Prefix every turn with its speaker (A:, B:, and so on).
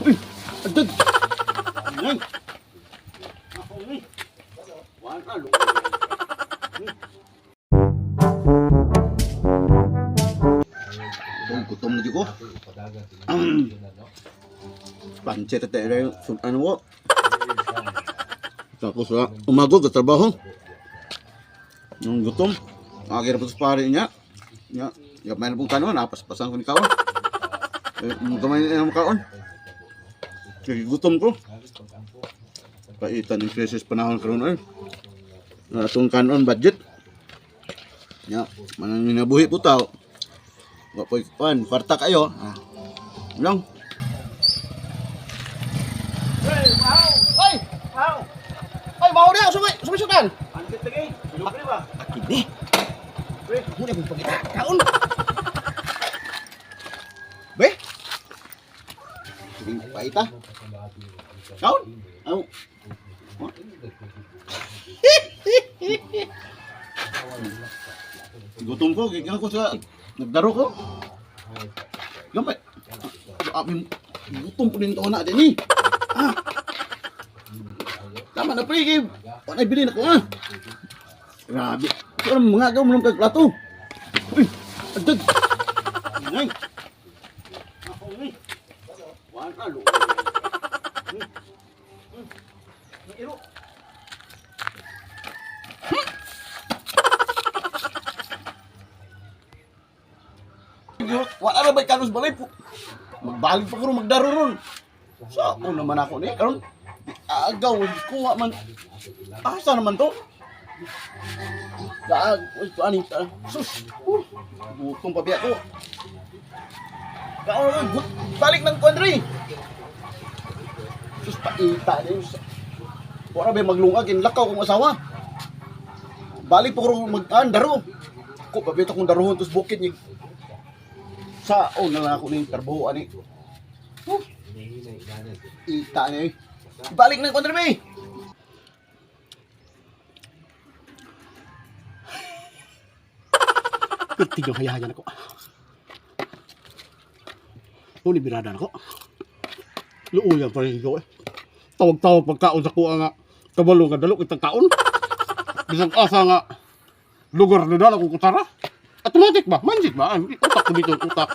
A: Uy, agdag. Ngay. Ako ngay. Wala lo. Kung gutom na di ko. Pancet at ere, ano ko. Tapos umago ka trabaho. Yung gutom. Agira po sa pare niya. Nya, gamay na pong kanon, napaspasan ko ni kaon. Eh, gamay na ang kaon. Kaya gutom ko. Paitan ng crisis panahon karon ay. Na atong kanon budget. Nya, manang minabuhi po tao. Wa po'y kuan, kwarta kayo. Ah. Lang.
B: Ay!
A: Wow.
B: Ay, bawo na! Sumay, sumisukan!
A: Pancet lagi. Bilog ba?
B: Akid eh. Muna kong pagkita. Kaon!
A: Be? Sige, paita. Kaon? Aw. Gutom ko, gikan ko sa nagdaro ko. Gamay. Abi gutom ko din to na din ni. Ah. Tama na pre, kay wala bili na ko ah. Grabe. Pero mga gaw mo lang kag plato. Uy, agdag. Ngay. Ako ngay. Wala lo. Iro. Wala na ba'y kanos balay po? Magbalik pa ko ron, magdaro ron. Sa ako naman ako ni karon. Agaw, kuha man. Asa naman to? Daag, uy, ani, sus. Gutom pa biya ko. Kaon, balik ng kondri. Sus, paita din. Wala ba maglungag, lakaw kong asawa. Balik pa ko ron mag, daro. Ko, pabito kong daruhon, tos bukid niya. Sa, oh, na lang ako ni trabaho, ani. Huh. Ita ni. Balik ng kondri, bay.
B: Perti yung hayahayan ako. Uli birada na ako. Luuyan pa rin ko eh. Tawag-tawag pagkaon sa kuha nga. Kabalo nga dalo kitang kaon. Bisag asa nga lugar na dala kong kutsara. Automatic ba? Manjit ba? Ay, utak ko dito, utak.